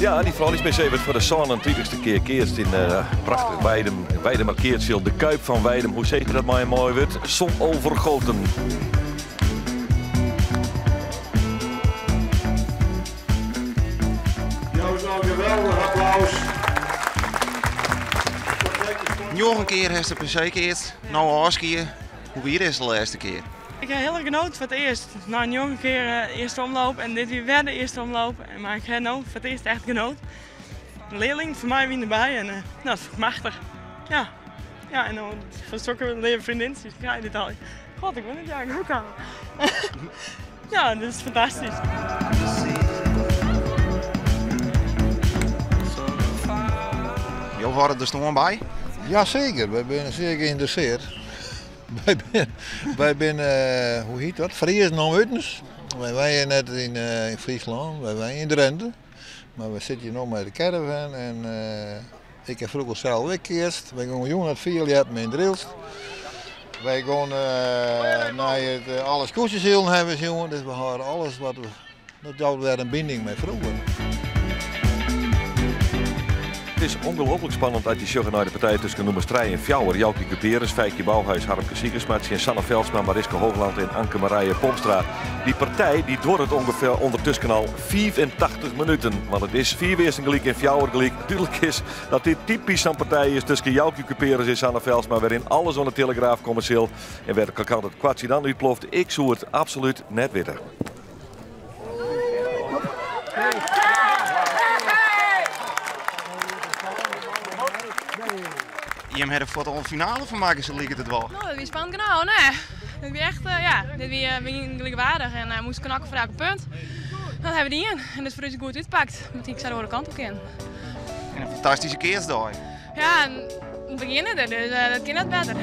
Ja, dy Frouljus PC wurdt foar de 37ste kear keatst yn prachtich Weidum. Weidumer keatsfjild, de Kuip fan Weidum. Hoe sizze dat mei in moai wurd? Zonovergoten. Jou noch in geweldich applaus. Njoggen kear hast de PC keatst, no ôfskie. Hoe wie dizze lêste kear? Ik ha hiel erch genoten foar it earst. Nei njoggen kear de earste omloop en dit wie wer de earste omloop. Mar ik ha no foar it earst echt genoten. De learlingen fan my wiene derby en no, dat fûn ik machtich. Ja, ja en dan fan sokke leave freondintsjes krij je dit al. God, ik wol net janke, hoe kan Ja, dat is fantastysk. Jo hâlde der stân by? Jaseker, wy binne sear geïnteresseerd. Wy binne, wy binne, hoe hjit dat, Friezen om utens. Wy wenje net yn Fryslân, wy wenje yn Drinte. Mar we sitte hjir no mei de caravan en ik ha froeger sels ek keatst. Wy gongen jûn it fierljeppen yn Drylts. Wy gongen nei it alle skûtsjesilen hawwe we sjoen, dus we hâlde alles wat we Dat jout wer in bining mei froeger. It is ongelooflik spannend as je sjogge nei de partij tusken nûmers trije en fjouwer, Joukje Kuperus, Feikje Bouwhuis, Harmke Siegersma tsjin Sanne Veldsma, Mariska Hoogland en Anke Marije Pompstra. Dy partij dy duorret ûngefear ûndertusken al 85 minuten, want it is fiif earsten gelyk en fjouwer gelyk. Dúdlik is dat dit typysk sa'n partij is tusken Joukje Kuperus en Sanne Veldsma wêryn alles oan de telegraaf komme sil en wêr't it kwartsje dan útploft, ik soe it absolút net witte. Jim ha der fuort al in finale fan makke, sa liket it wol. No, dat wie spannend genôch, nee. Dit wie echt, ja, dit wie gelijkwaardig en uh, moast knokken foar elke punt. Dat ha we dien en dat is foar ús goed útpakt, omdat ik sa de oare kant op kin. En in fantastyske keatsdei. Ja, we begjinne der, dus dat kin net better.